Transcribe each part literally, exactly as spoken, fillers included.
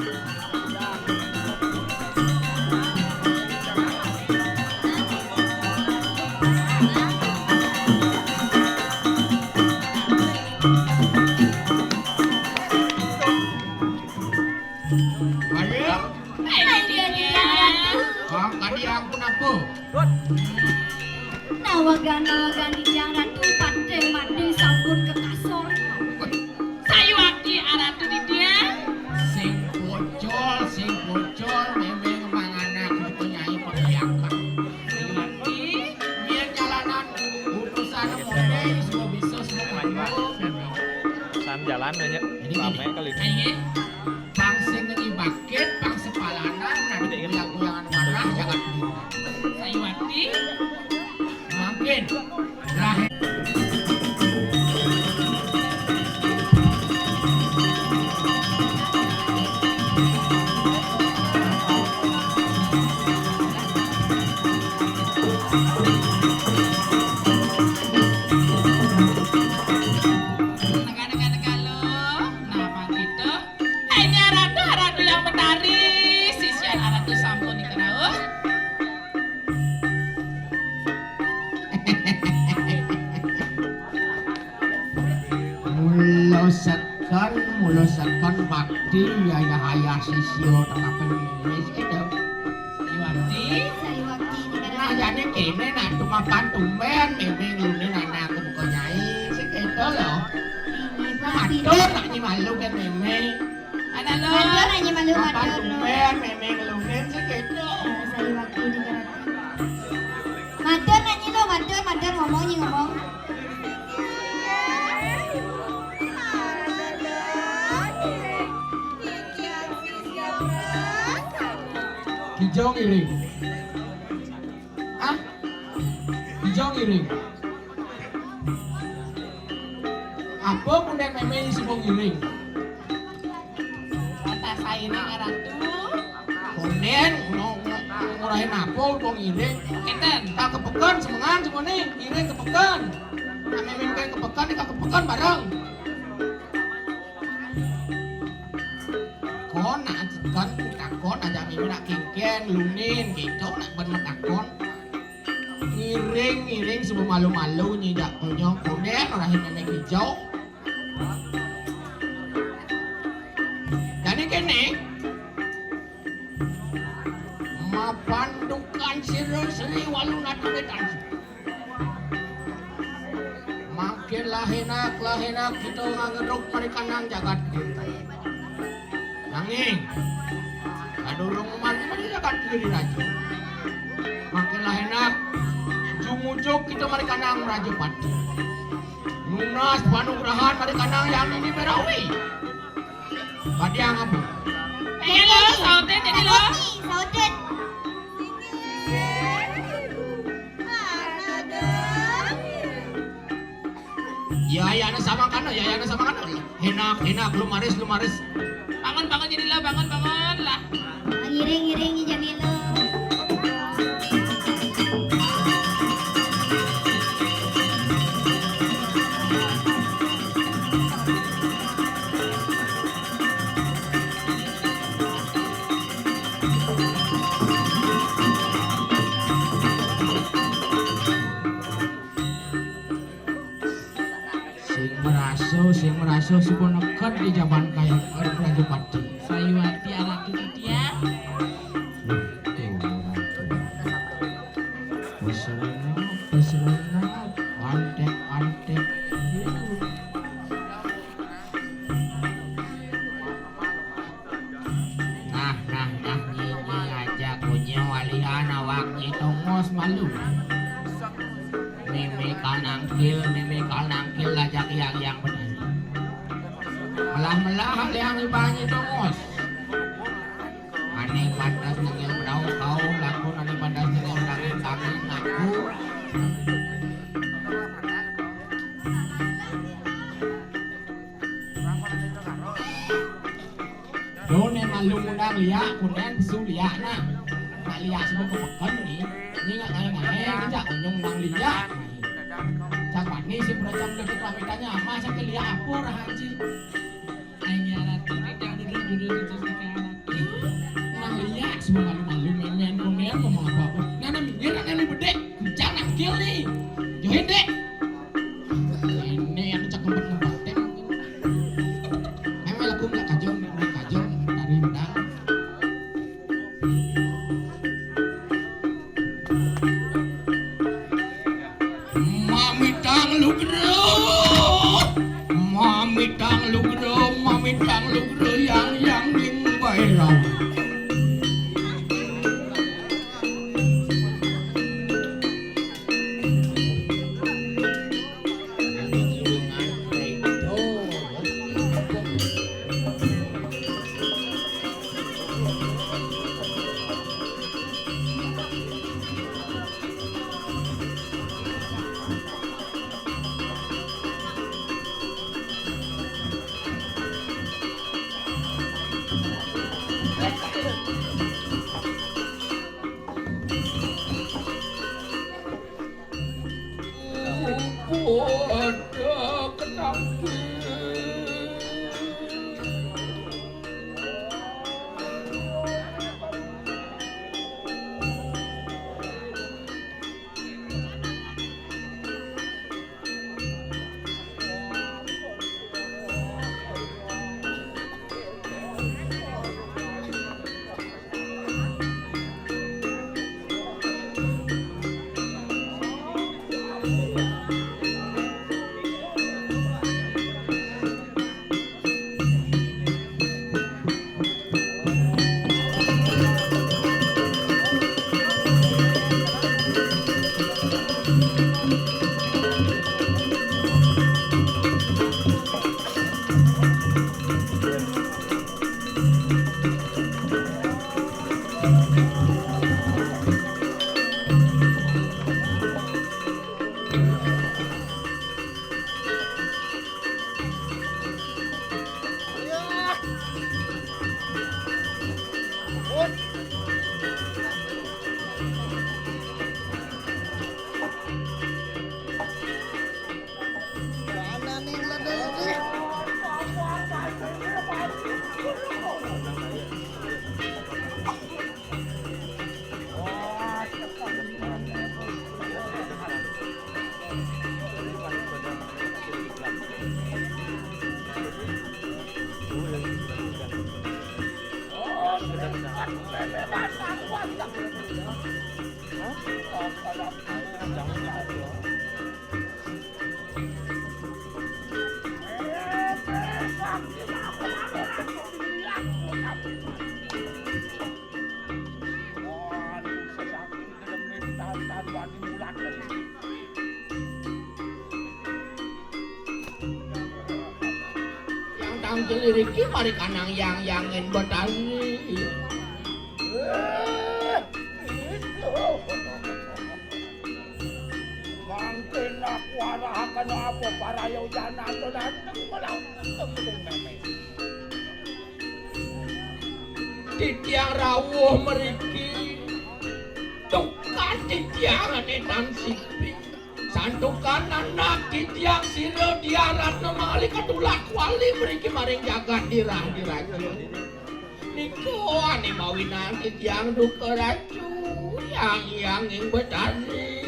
Ayo. Hai, Dek. Kang, kadi ampun apa? Nawagan-nawagan Didang Ratu, patih mati sampun kekasor. Sayuwakti Aratu Didang. Sing pocol, sing pocol, mémé manganak buka nyai pembiakan. Sayuwakti. Yén jalanan utusan mondéng, semua bisa, semua maju. San jalan aja. Jadi ramai gini, kali ini. Ayo. Pang sing ngibakin, pang sepalanan, nah, goyang-goyangan warah, jagat diri. Sayuwakti. Mangkin. Lah. Neka-neka-neka lo, napa gitu? Hanya Ratu, Ratu yang Betari, sisian Ratu sampun dikenal. Mula seken, mula seken bakti ayah-ayah sisya tetapi ngiris gitu. Sayuwakti. Sayuwakti. Nah, jane kene nak tumapan tumben miming lunin anak buka nyai. Sing gitu lho. Matur nak nyi malu kan miming. Ada lo. Matur nak nyi malu, mapan matur lo. Tumben miming lunin sing gitu. Sayuwakti ini kan. Matur nak nyi lo, matur, matur ngomong nyi ngomong. Kijong iring. Ah? Kijong iring. Apa kunden meme sing ngiring? Kata sairing Ratu. Konden, no, no, ngurahin apa wong ngiring? Kenten. Tak ke peken semengan semua nih, ngiring ke peken. Nah, meme ke peken, tak ke peken bareng. Kon nak kan takon aja meme nak kengken lunin gitu nak ben takon. Ngiring-ngiring sebelum malu-malu nyidak konyong konden ngurahin meme kijong. Jani kene, mapan dukan sira Sri Walu Natune Tansi. Makin lahenak, lahenak kita ngangeduk marikanang jagat kita. Nanging, kadurung mati mari jagat diri raja. Makin lahenak, jumujuk kita marikanang raja pati. Nunas panugrahan marikanang yang ini berawi. Padiang apa? Ayo lo, sautin jadi lo. Sautin. Ya, ya, ana sama kan, ya, ya, ana sama kan. Enak, enak, lumaris, lumaris. Bangun, bangun jadi lo, bangun, bangun lah. Ngiring, ngiring jadi lo. Sing merasa, sing merasa suba neked di jaban kaya Rajapati. Sayuwati Aratu Titiang. Pesrena, pesrena, antek, antek. Nah, nah, nah, nyi, nyi, aja kunyo walian awak nyi tongos malu. Mimikal nangkil, mimikal nangkil aja yang, yang benar. Melah-melah liang ibanyi tongos. Ane pantas nengil menau kau, lakun ane pantas nengil tangan, tangan aku. Done malu ngundang liak, kunden pesu liak nah. Nak liak sebut ke peken ni, ni ngak ngai-ngai, kejak kunyung ngundang liak. Cak mani si berajam deket pamitannya, ama cak ke liak apa dah haji. Ai ngiarati tidak duduk-duduk itu sekarang. Kum lak kajeng, lak kajeng, tari medal. Mamitang lugra, mamitang lugra, mamitang lugra, yang, yang ning baerau. Yang tangkil iriki mari kanang yang-yangin Betari. Mangkin aku arahaken apa paraya ujan ento dateng menawi tembung meme. Titiang rawuh mriki. Tukad titiang ane tan sipi. Santukan anak titiang sira Diah Ratna malih katulak wali mriki maring jagat Dirah Diraja. Nika ane mawinan titiang duka raju, yang-yanging Betari.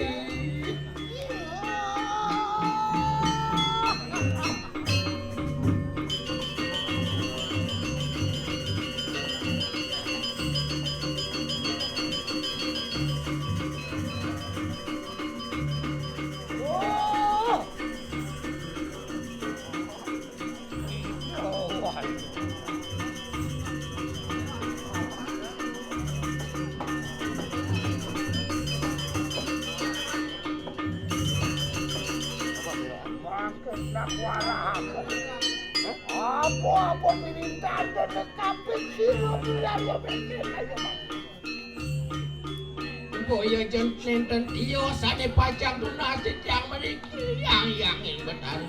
Mangke nak warah aku. Apa-apa pirintan dan nekapin sira budaya mikir ayo mati. Boya jen nenten tios sane pacang tunas titiang mriki, yang-yanging Betari.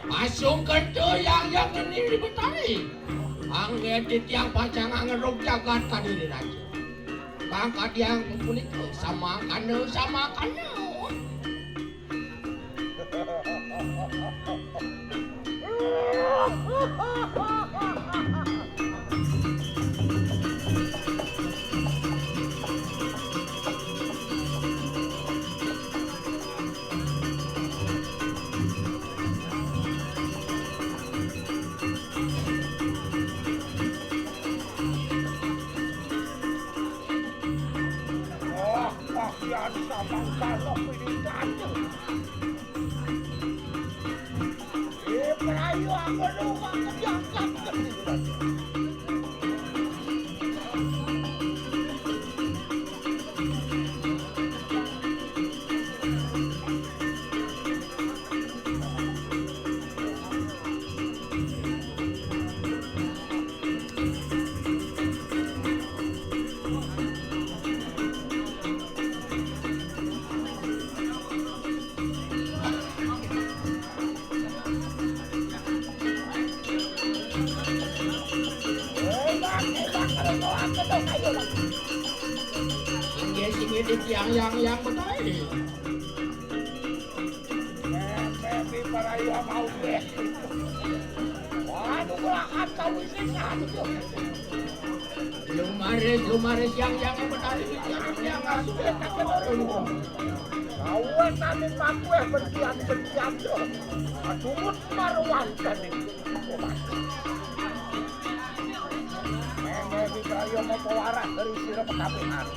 Pasung kerta yang-yanging Betari. Anggen titiang pacang ngeruk jagat kadiri raja. Kang kadiang punika samangkana, samangkana. Inggih sing ini tiang yang yang betul. Meme para iya mau deh. Waduh, kulakan tahu sing anu. Lumaris, lumaris yang yang betari yang yang asuh. Kawan nami pakueh berdiam-berdiam tuh. Aduh, marwan kan ini. Meme iki ayo mau pewarah dari sira pekabehan.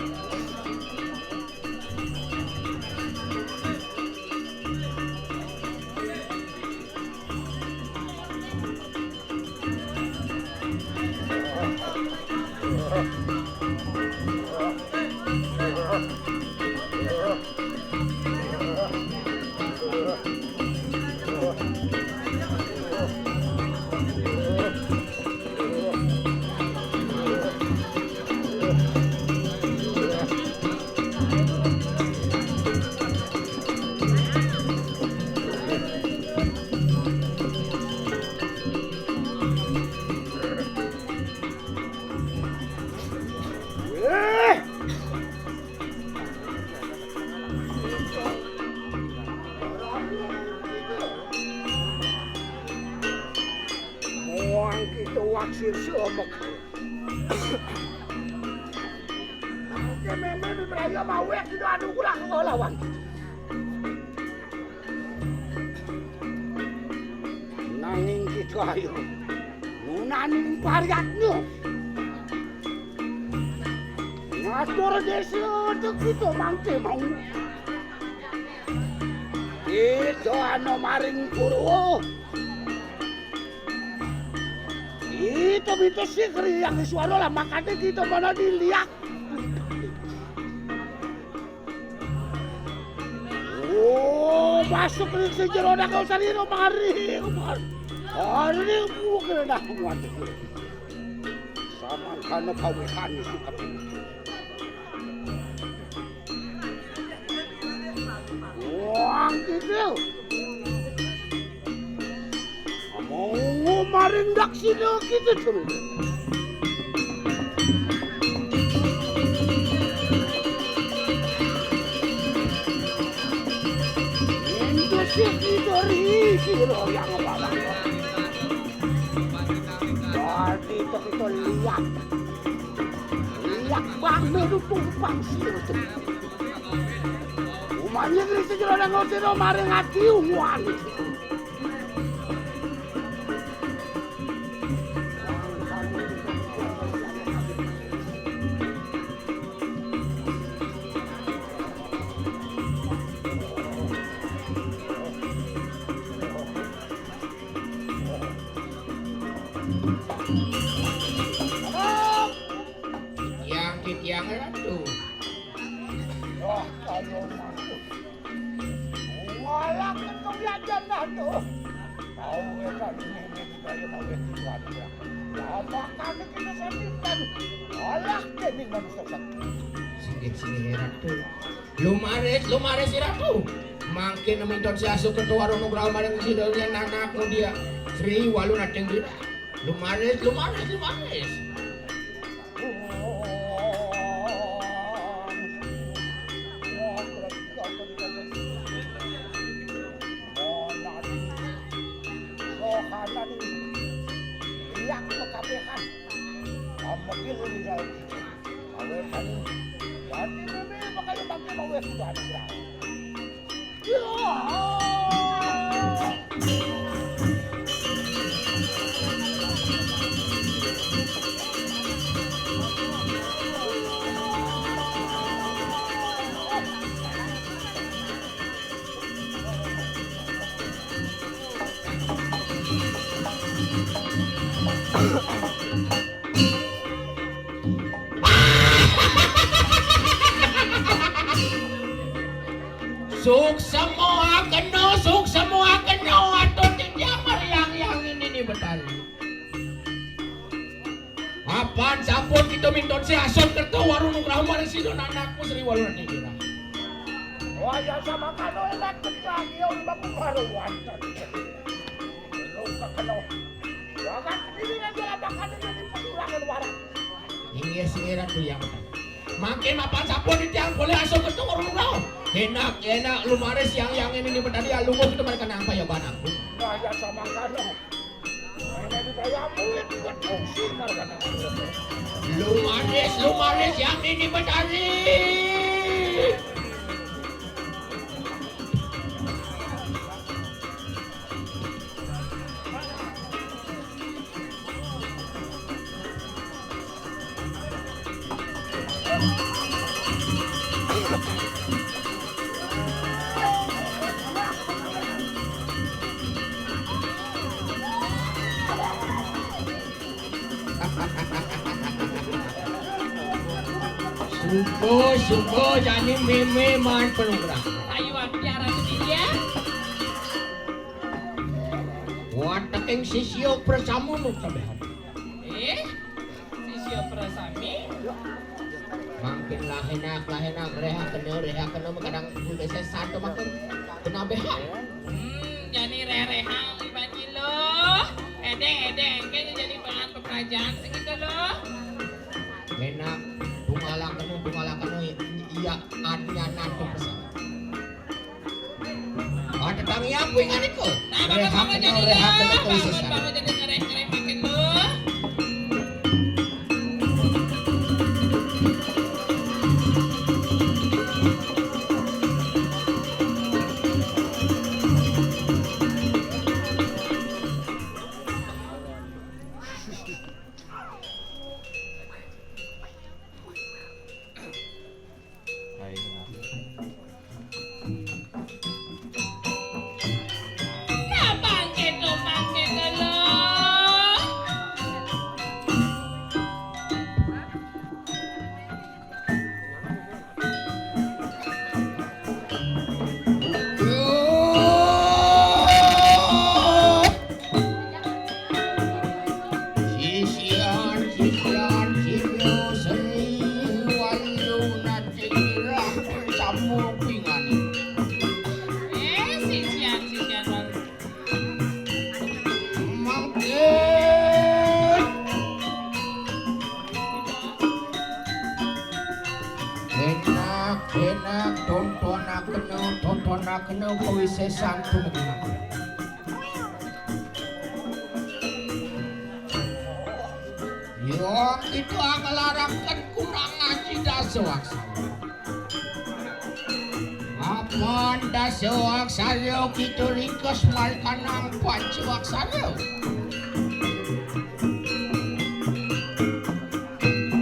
Muang kita waksir siomek. Oke, meme di meraya mawek kita anu kurang ngolawan. Nanging kita ayo nunaning pariatnya. Ngatur desa untuk kita mangke mau. Kita anu maring Purwa. Kita minta sikri yang suara lah makanya kita mana dilihat. Oh, masuk ning sing jero nakal sarira mari. Mari buka dah muat. Samangkana kawehan sikep. Wah, gitu. Mau maring daksina kita dulu. Untuk si kita ri sira yang barang. Berarti itu kita lihat. Lihat bangsa itu tumpang sira tu. Umanya ri sira yang ngusir maring ati uwan. Tiang titiang ratu. Wah, kalau masuk. Walah, kekebiajan dah tu. Tahu ya kan, ini, ini, ini, ini, ini, ini. Apa kami kena sakitkan? Walah, kami manusia sakit. Singgih, singgih, Ratu. Lumaris, lumaris, Ratu. Mangkin minton siasu ketua rono brau maring sidanya nanak mudia. Sri walu nating dira. Lumaris, lumaris, lumaris. Rohana ning liak kekabehan. Amegil ning dalam. Awe kanu. Dadi meme makanya mangke mawe kudu anugerah. Suksma kena, suksma kena, atur titiang meriang-riang ini ni Betari. Apan sampun kita mintun si asut kerta Waru Nugraha maring Sida anakmu Sri Walu Nadi Girah. Wayah samangkana enak titiang iya baku maru wantun. Belum kekena. Jangan diri raja labakan ini di pengurangan warak. Inggih sira tuyang. Mangkin mapan sampun titiang boleh asuh ketu urung rauh. Enak, enak, lumaris yang, yang ini ni Betari, lungguh kita mereka nang payaban aku. Wayah samangkana. Ini di daya murid bukan fungsi marga nang. Lumaris, lumaris yang ini Betari. Suba, suba, jani mémé maan panugrahan. Ayu, ampiara tu dia. Wateking sisya prasama muktabehan. Eh, sisya prasami? Mangkin lahenak, lahenak, rehakena, rehakena, kadang bulu desa santo makin kena beha. Hmm, jani rerehang iban ilo. Edeng, edeng, kayaknya jadi bahan pepelajaran segitu loh. Enak, tungalakena, tungalakena, iya, adnya nantu pesan. Ada tangi aku ingat iku. Nah, bangun, bangun, rehakena, jadi rehakena, dah. Bangun, khusus. Bangun, jadi ngereh-ngereh makin tuh. Nah, bangkit lo, bangkit lo. Sisian, sisian, sira seni walu nati gerah sambung pingani. Eh, sisian, sisian, walu. Mangkin. Enak, enak, tontonakena, tontonakena kawisésan tumukungan. Yo, kita ngelaraken kurang ngaji dasa aksara. Apan dasa aksara kita ringkes malikanang panca aksara.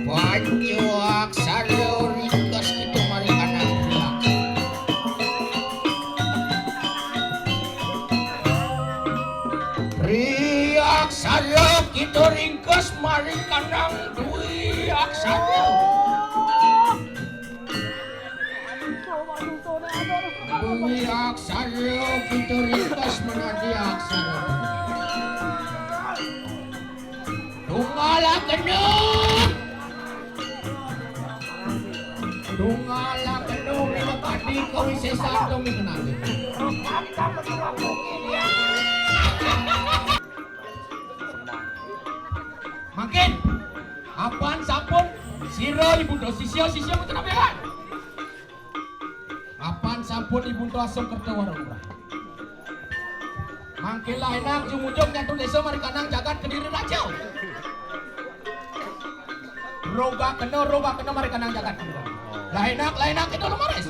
Panca aksara ringkes kita malikanang priaksara. Priaksara kita ringkes malikanang dwi aksara. Dwi aksara kita ringkes menadi aksara. Tungalakena. Tungalakena minakadi kawisésan tumi kenadi. Mangkin, apan sampun sira Ibu Nda sisya, sisya mboten abehan. Apan sampun Ibu Nda asung kerta warung. Mangkin lah enak jumujug nyatu desa marikanang jagat Kediri Raja. Roba kena, roba kena marikanang jagat Kediri. Lah enak, lah enak itu lumaris.